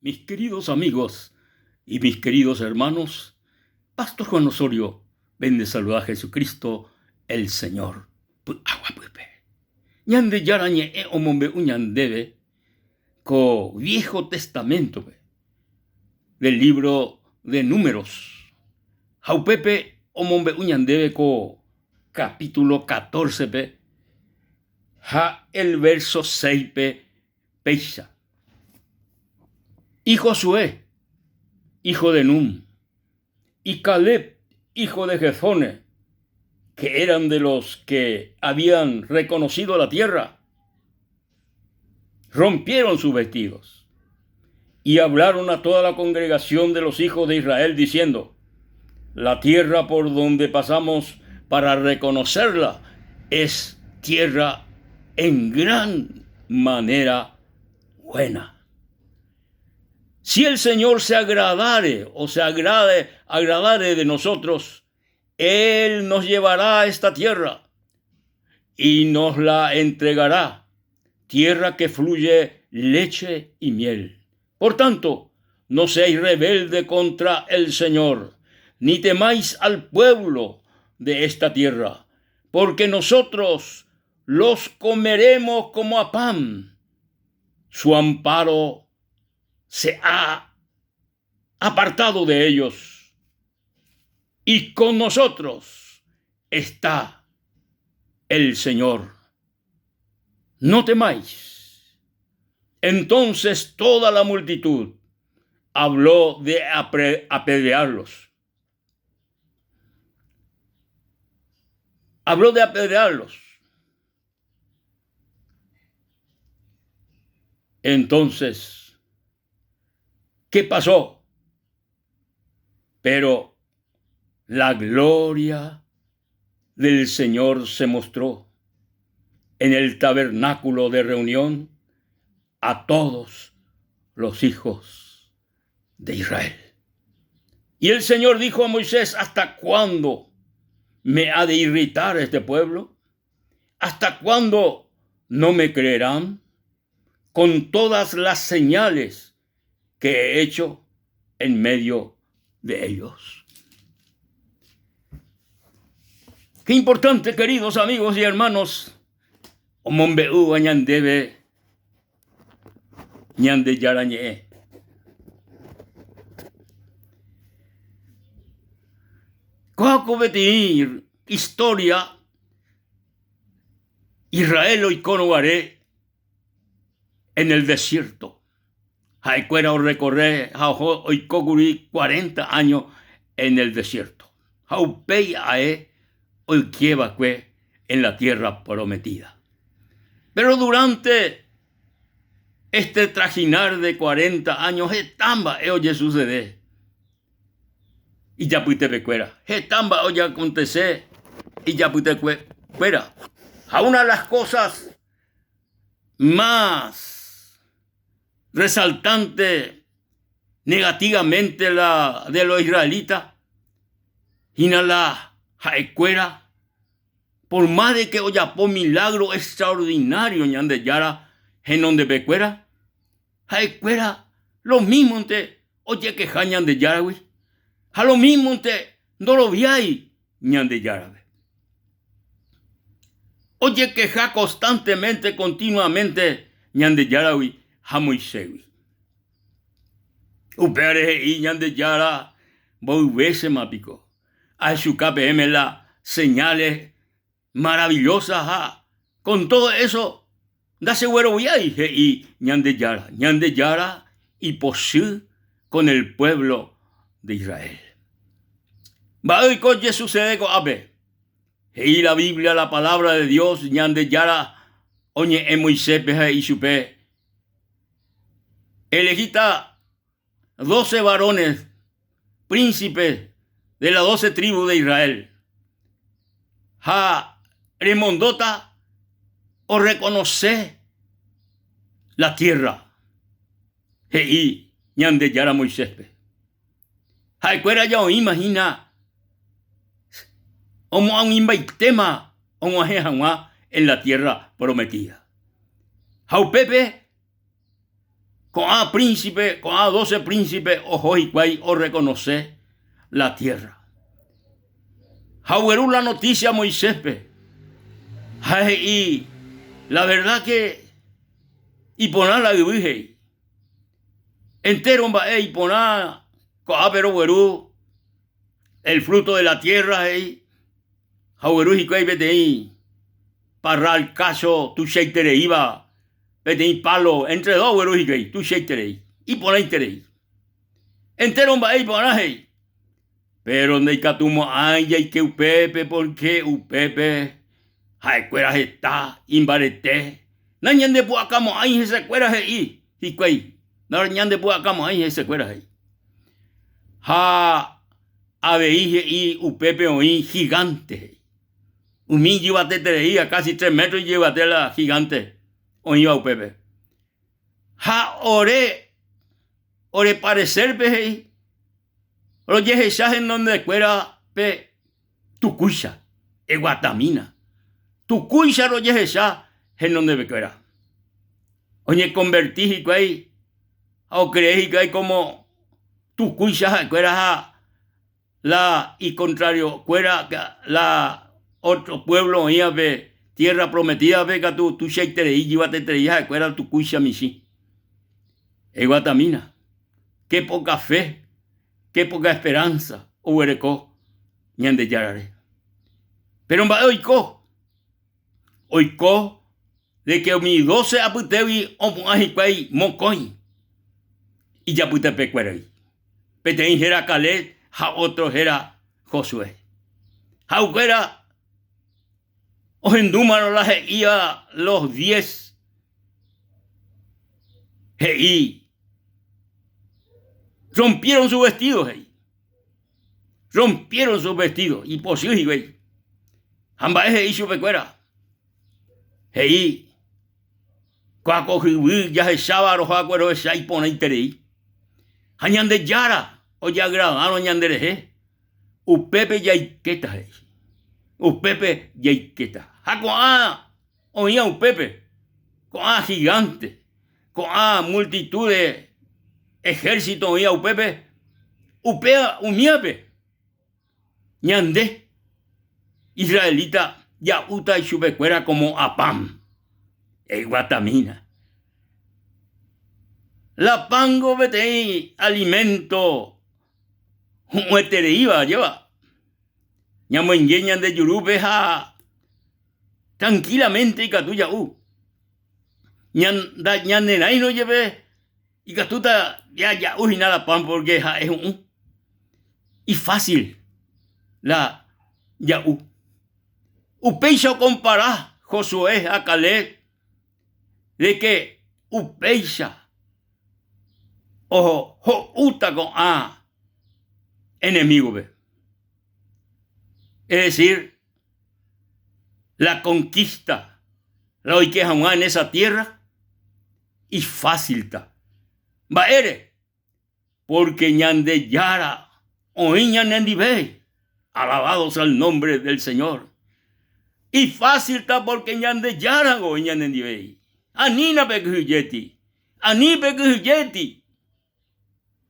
Mis queridos amigos y mis queridos hermanos, Pastor Juan Osorio pende saluda Jesucristo el Señor py'aguapýpe. Ñandejára Ñe'ẽ omombe'u ñandéve ko Viejo Testamento-pe del libro de Números ha upépe omombe'u ñandéve ko capítulo 14-pe ha el verso 6-pe péicha, Y Josué, hijo de Nun, y Caleb, hijo de Jefone, que eran de los que habían reconocido la tierra, rompieron sus vestidos y hablaron a toda la congregación de los hijos de Israel diciendo, la tierra por donde pasamos para reconocerla es tierra en gran manera buena. Si el Señor se agradare o se agrade, agradare de nosotros, Él nos llevará a esta tierra y nos la entregará, tierra que fluye leche y miel. Por tanto, no seáis rebelde contra el Señor, ni temáis al pueblo de esta tierra, porque nosotros los comeremos como a pan. Su amparo se ha apartado de ellos, y con nosotros está el Señor. No temáis. Entonces toda la multitud habló de apedrearlos. Habló de apedrearlos. Entonces, ¿qué pasó? Pero la gloria del Señor se mostró en el tabernáculo de reunión a todos los hijos de Israel. Y el Señor dijo a Moisés, ¿hasta cuándo me ha de irritar este pueblo? ¿Hasta cuándo no me creerán con todas las señales que he hecho en medio de ellos? Qué importante, queridos amigos y hermanos, omombe'úva ñandéve Ñandejára Ñe'ẽ. Kóva ko peteĩ historia Israel oikórõ guare en el desierto. Ha'ekuéra orrekorre ha oho oiko kuri cuarenta áño en el desierto. Ha upéi ae oike va'ekue en la tierra prometida. Péro durante este trajinar de cuarenta áño heta mba'e ojesucede ijapytepekuéra, heta mba'e ojeakontese ijapytekuéra. Ha una de las cosas más resaltante negativamente la de los israelitas hína la ha'ekuéra por más de que ojapo milagro extraordinario Ñandejára henondepekuéra, ha'ekuéra lo mísmonte ojekeha Ñandejáragui ha lo mísmonte ndoroviái Ñandejárape. Ojekeha constantemente, continuamente Ñandejáragui ha Moisésgui. Upévare he'i Ñandejára mboy vésema piko ahechuka peẽme la señales maravillosas ha con todo eso ndachegueroviái, he'i Ñandejára. Ñandejára ipochy con el pueblo de Israel. Mba'e oiko ojesucede ko'ápe? He'i la Biblia, la palabra de Dios, Ñandejára oñe'ẽ Moiséspe ha he'i chupe, Elegíta doce varones, príncipes de las doce tribus de Israel, ha remondóta orrekonose la tierra, he'i Ñandejára Moiséspe. Ha'ekuéra ja oĩma hína omoag̃uimbaitéma og̃uahẽ hag̃ua en la tierra prometida. Ha upépe. Ko'ã príncipe, ko'ã doce príncipe oho hikuái orrekonose la tierra. Ha ogueru la noticia Moiséspe ha he'i, La verdad que iporã la yvy he'i. Entéro mba'e iporã ko'ápe rogueru el fruto de la tierra he'i ha ogueru hikuái peteĩ parral kácho tuichaitereíva peteĩ palo entre dos ogueru hikuái tuichaiterei, iporãiterei. Entéro mba'e iporã he'i, péro ndaikatumo'ãi jaike upépe pórke upépe ha'ekuéra heta imbarete, nañandepu'akamo'ãi hesekuéra he'i hikuái, nañandepu'akamo'ãi hesekuéra he'i. Ha avei he'i upépe oĩ gigante he'i. Umi ijyvatetereíva, casi tres metros ijyvate la gigante oĩva upépe. Ha ore, ore parecer-pe he'i, rojehecha henondekuéra pe tukúicha, eguatamína. Tukúicha rojehecha henondepekuéra. Oñekonverti hikuái ha okree hikuái como tukúicha ha'ekuéra ha la ikontrariokuéra la ótro puévlo oĩvape Tiérra Prometídape katu tuichaiterei ijyvateterei ha'ekuéra tukúicha michĩ. Eguatamína, ke poka fe, ke poka esperánsa oguereko Ñandejárare. Péro mba'e oiko? Oiko de ke umi dóse apytégui opu'ã hikuái mokõi ijapytepekuéragui. Peteĩ héra Caleb ha ótro héra Josué. Ha'ekuéra ohendúmarõ la he'íva los diez, he'i, Rompieron sus vestidos, he'i. Rompieron sus vestidos, ipochy hikuái. Ha mba'e he'i chupekuéra? He'i, Kóa ko yvy jahecháva rohakue rohecha iporãiterei. Ha Ñandejára ojeagradárõ ñanderehe, upépe jaikéta, he'i. Upépe jaikéta. Ha ko'ã oĩva upépe, ko'ã gigante, ko'ã multitud de ejército oĩva upépe, upéva umívape Ñande, israelita, ja'úta ichupekuéra como a pan. Eguatamína. La pángo peteĩ alimento hu'ũetereíva, ajépa? Ñamoinge ñande jurúpe ha tranquilamente ikatu ja'u. Ñanerãirõ jepe Ikatúta jaja'u hína la pan pórke ha'e hu'ũ. Ifásil la ja'u. Upéicha okompara Josué ha Caleb de ke upéicha ho'úta ko'ã enemígope. Es decir, la conquista la oike hag̃ua en esa tierra ifásilta. Mba'ére? Pórke Ñandejára oĩ ñanendive. Alabado sea el nombre del Señor. Ifásilta pórke Ñandejára oĩ ñanendive. Anína pekyhyjéti, ani pekyhyjéti.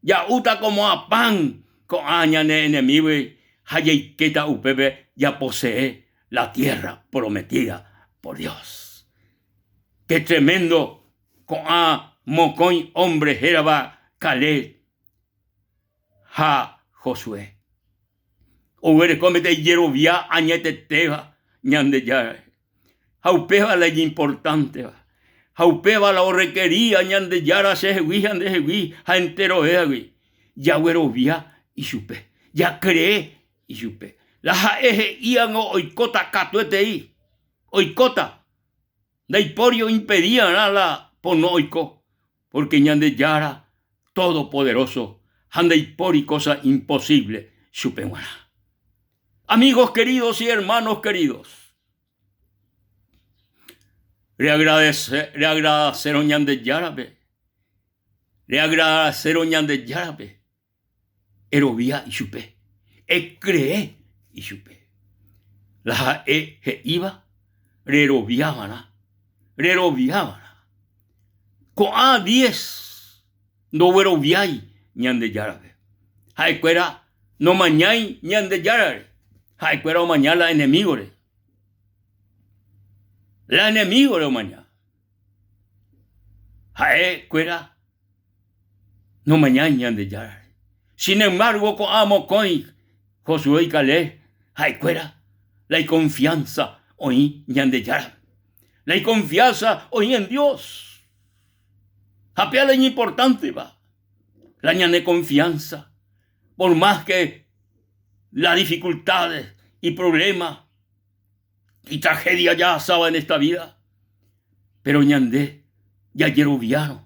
Ja'úta como a pan ko'ã ñane enemígui ha jaikéta upépe japosee la tierra prometida por Dios. Qué tremendo ko'ã mokõi hombre hérava Caleb ha Josué. Oguereko peteĩ jerovia añetetéva Ñandejárare. Ha upéva la iñimportánteva. Ha upéva la orrekería Ñandejára chehegui ha ndehegui ha enterovévagui. Jaguerovia ichupe, jakree ichupe. La ha'e he'ívango oikóta katuetei, oikóta. Ndaipóri oimpedíarã la pono oiko, pórke Ñandejára Todopoderóso ha ndaipóri kósa imposívle chupe g̃uarã. Amigos queridos y hermanos queridos, reagradecérõ Ñandejárape, reagradecérõ Ñandejárape, erovia ichupe, ekree ichupe. La ha'e he'íva reroviavarã, reroviavarã. Ko'ã diez. ndogueroviái Ñandejárape. Ha'ekuéra nomañái Ñandejárare, ha'ekuéra omaña la enemígore. La enemígore omaña. Ha'ekuéra nomañái Ñandejárare. Sin embargo, ko'ã mokõi Josué y Caleb, ha'ekuéra la iconfianza oĩ Ñandejárape. La iconfianza oĩ en Dios. Ha péa la iñimportánteva, la ñane confianza. Por más que las dificultades y problemas y tragedia jahasáva en esta vida, pero ñande jajeroviárõ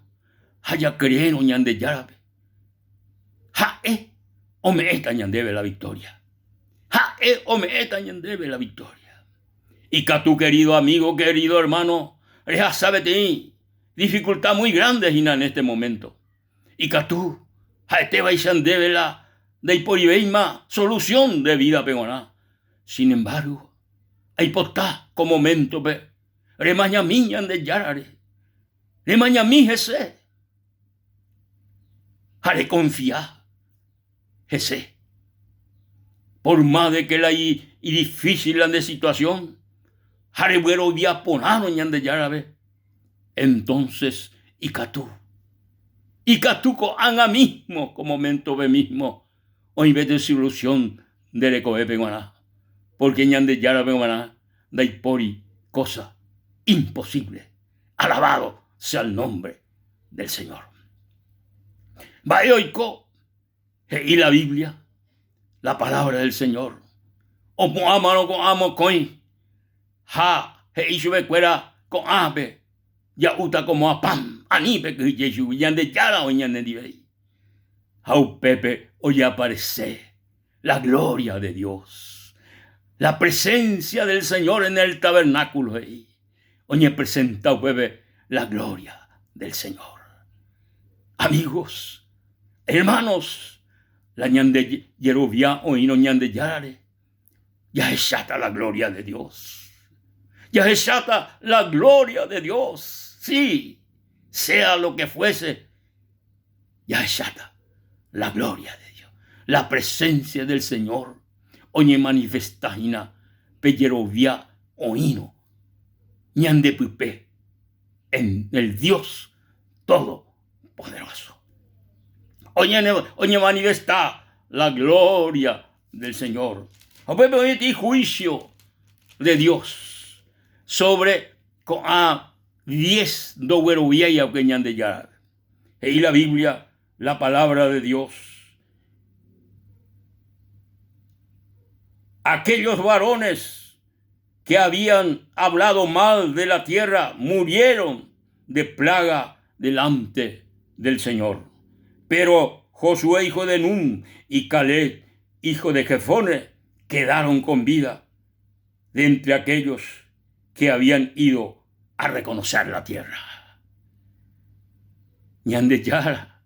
ha jakreérõ Ñandejárape, Ha'e ome'ẽta ñandéve la victoria. Ha'e ome'ẽta ñandéve la victoria. Ikatu querido amigo, querido hermano, rehasa peteĩ dificultad muy grande hína en este momento. Ikatu ha'etévaicha ndéve la ndaiporivéima solución nde vida-pe g̃uarã. Sin embargo, aipota ko momento-pe remañami Ñandejárare, remañami hese ha rekonfia hese. Por más de que la idifícil la nde situación ha reguerovia porãrõ Ñandejárape, entonces ikatu, ikatu ko'ág̃a mismo, ko momento-pe mismo oĩve solución nde rekovépe g̃uarã, porque Ñandejárape g̃uarã ndaipóri cosa imposible. Alabado sea el nombre del Señor. Mba'e oiko he'i la Biblia, la palabra del Señor. Opu'ãmarõ ko'ã mokõi ha he'i chupekuéra ko'ãpe ja'úta komo'ã pan, ani pekyhyje chugui, Ñandejára oĩ ñanendivéi. Ha upépe ojeaparese la gloria de Dios, la presencia del Señor en el tabernáculo he'i, oñepresenta upépe la gloria del Señor. Amigos, hermanos, la ñande jerovia oĩrõ Ñandejárare, jahecháta la gloria de Dios. Jahecháta la gloria de Dios. Sí, sea lo que fuese, jahecháta la gloria de Dios. La presencia del Señor oñemanifesta hína pe jerovia oĩrõ ñande pype en el Dios Todopoderoso. Oñemanifesta la gloria del Señor. Ha upépe oĩ peteĩ juicio de Dios sobre ko'ã diez ndogueroviái va'ekue Ñandejárape. He'i la Biblia, la palabra de Dios. Aquellos varones que habían hablado mal de la tierra murieron de plaga delante del Señor. Pero Josué, hijo de Nun, y Caleb, hijo de Jefone, quedaron con vida de entre aquellos que habían ido a reconocer la tierra. Ñandejára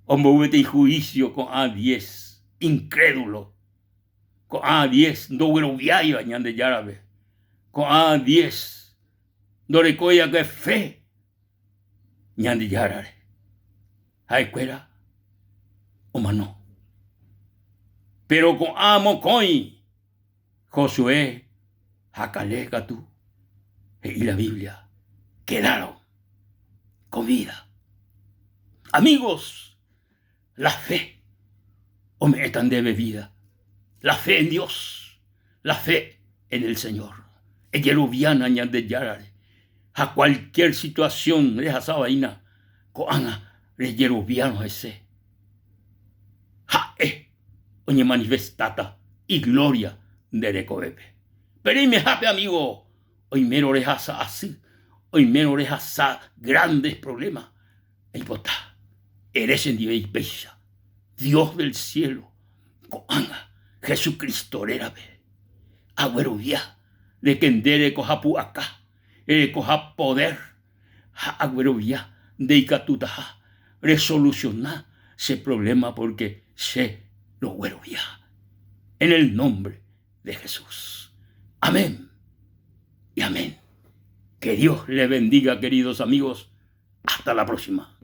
ombou peteĩ juicio ko'ã diez incrédulo, ko'ã diez ndogueroviáiva Ñandejárape, ko'ã diez ndorekóiakue fe Ñandejárare. Ha'ekuéra omano. Péro ko'ã mokõi Josué ha Caleb katu he'i la Biblia, quedaron con vida. Amigos, la fe ome'ẽta ndéve vida, la fe en Dios, la fe en el Señor. Ejeroviána Ñandejárare ha cualquier situación rehasáva hína ko'ág̃a rejeroviárõ hese. Ha'e oñemanifestáta iglória nde rekovépe. Péro eimehápe amigo, oimérõ rehasa asy, oimérõ rehasa grandes problema, eipota ere chendive ipéicha, Dios del cielo, ko'ág̃a Jesucristo rérape, aguerovia de que nde rekoha pu'aka, rekoha poder ha aguerovia nde ikatutaha resoluciona che problema porque che roguerovia. En el nombre de Jesús. Amén y amén. Que Dios les bendiga, queridos amigos. Hasta la próxima.